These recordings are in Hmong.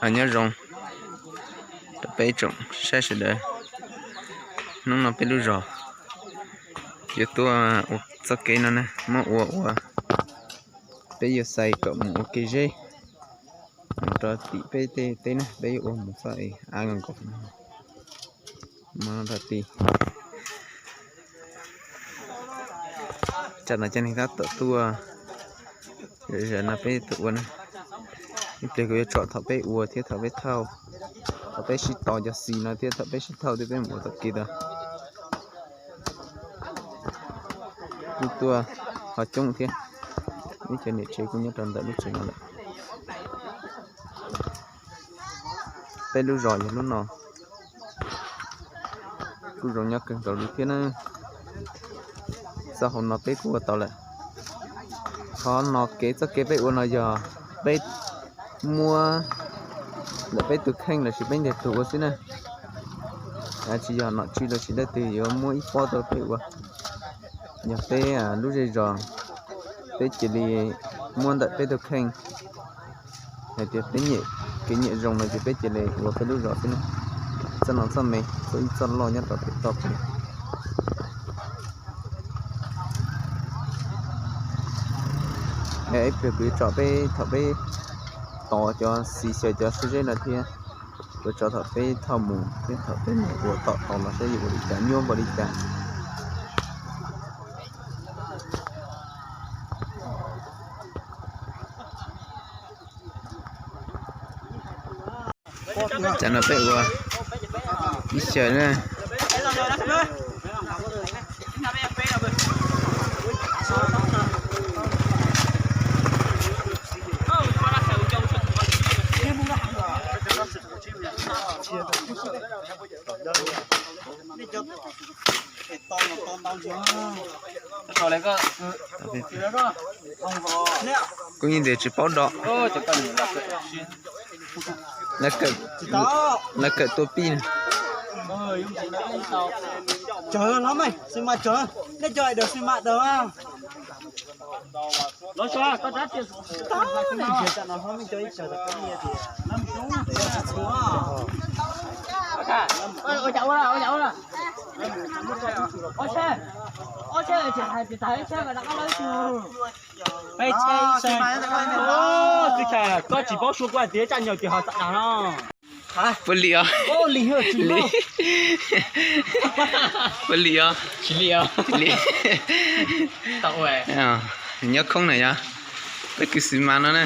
Nyob zoo rau peb tsoom saib sawv daws, hnub no peb lub zos yuav tuaj ua txoj kev no na, muab ua ua peb yuav xais kom mus ua kev zeb mus rau tim peb tej teb na, peb yuav ua mus txoj av nkaus nkaus no. Mus rau tim tsam no cov neeg tab tom tuaj, zaum no peb tuaj ua na. Ib pliag kuv yuav tsom thaum peb ua thiab thaum peb thauj, thaum peb sib tos cov xis no thiab thaum peb sib thauj thiab peb mus ua tom kev tod. Kuj tuaj ho coob thiab, ib cov niam tsev kuj nyob rau ntawm lub tsev no lawm. Peb lub zos yog lub no, kuj zoo nyob kawg nkaus li thiab na. Txoj hauv no peb kuj ua tau lawm. Qhov no kev, txoj kev peb ua no yog peb muab ntawm peb tus kheej lossis peb ntiag tug ua xwb na. Tsis yog nom tswv lossis leej twg yuav muab ib pob rau peb ua. Yog peb lub zej zos, peb cia li muab ntawm peb tus kheej hais tias peb nyiam kev nyiam zoo no ces peb cia li ua peb lub zos xwb na. Txoj no txoj me, txoj ib txoj loj nyob rau pem toj pem. Ib pliag kuv yuav tsom peb thaum peb tos cov xis xyaw cov suab zeb no thiab, kuv tsom thaum peb thauj mus thiab thaum peb mus ua tom tod los saib yuav ua li cas, nyuaj npaum li cas. Tsam no peb ua ib xyaw na. Kuv yeej tias tsis paub do. Lawv kawm tua pij na. Cov hlob, xi mas cov, nej cov ais daws xi mas daws. Koj tsis paub suav kuv hais tias tsaj nyog tias ho xav dag no. Puas lim os? Puas lim os? Tsis lim. Nyob khoob na yog peb kws xi mas no na.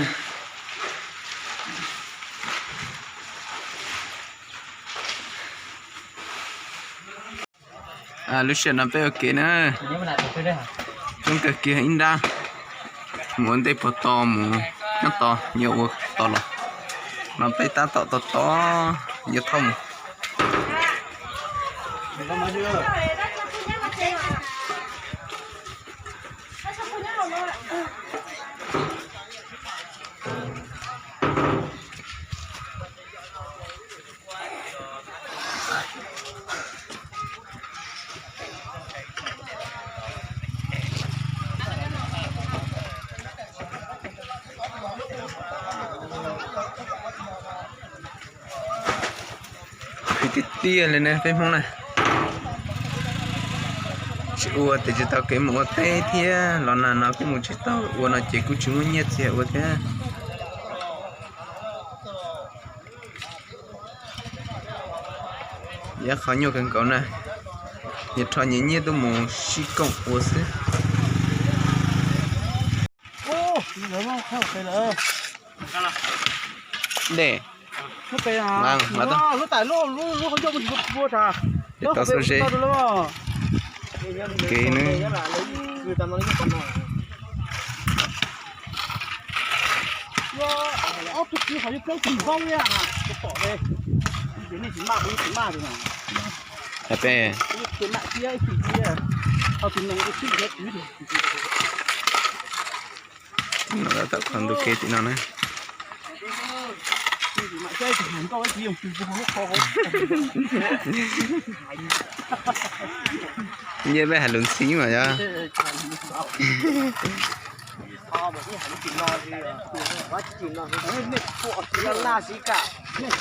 Lub sij hawm no peb ua kev na, coob kawg kiag ib nrab, mus ua ntej puag to mus nyob to, yuav ua to los no peb tab tom tos tos yuav thauj mus. Tiag tiag li na peb Hmoob na. Tsis ua ces tsis tau kev mus ua teb thiab, los nag no kuj mus tsis tau, ua no ces kuj tsis muaj nyiaj txiag ua thiab. Yog qhov nyuaj kawg nkaus na, nyias rho nyias nyiaj tuaj mus sib koom ua xwb. Dej, tau xuab zeb. Kev ne. Hais peb. Tam qhov ntug kev tim no na. Nce peb hais lus ntxhi mas yog. Laj si Tsum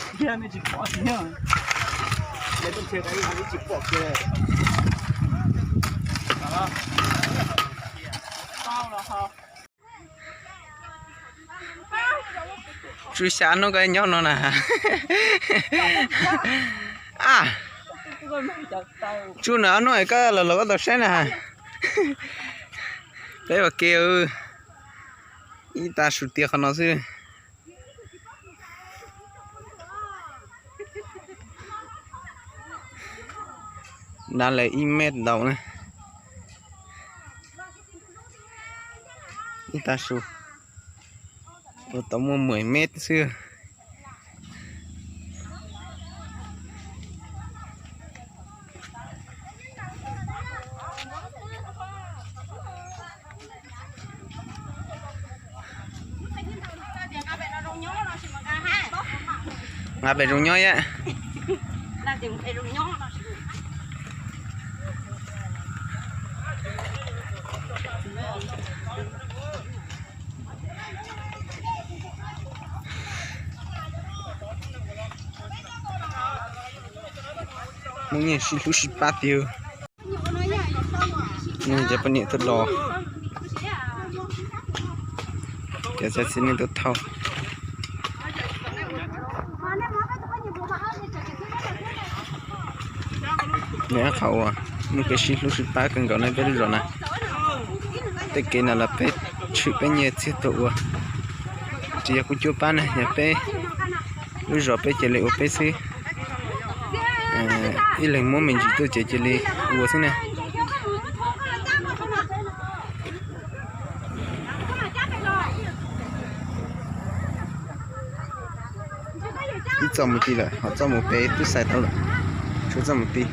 xya hnub koj nyob no na. A, tsum na, ob hnub koj los los koj tau saib na. Peb ua ke ib tag su tias qhov no xwb. Dab lawm ib mev ntau na. Ib tag su ua tau muaj mười mét xwb. Nqa pem zoov nyob yam. Hmoob yeej sib hlub sib pab tiag. Cov poj niam tuaj do, cov txiv neej tuaj thauj. Nws qhov uas muaj kev sib hlub sib pab kawg nkaus na peb lub zos na. Tej kev no los peb tshwm peb nyiaj txiag tuaj ua. Tsis yog kuv cuab pab na, yog peb lub zos peb cia li ua peb xwb. Ib leeg muab me ntsis tuaj ces cia li ua xwb na. Ib txoj mus ti lawm, ho txoj mus pem twb xais tau lawm, tshuav txoj mus ti.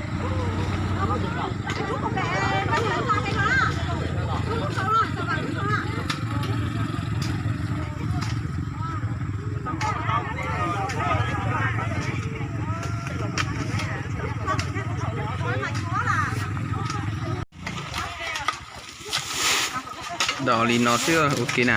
Do li no xwb ua ke na.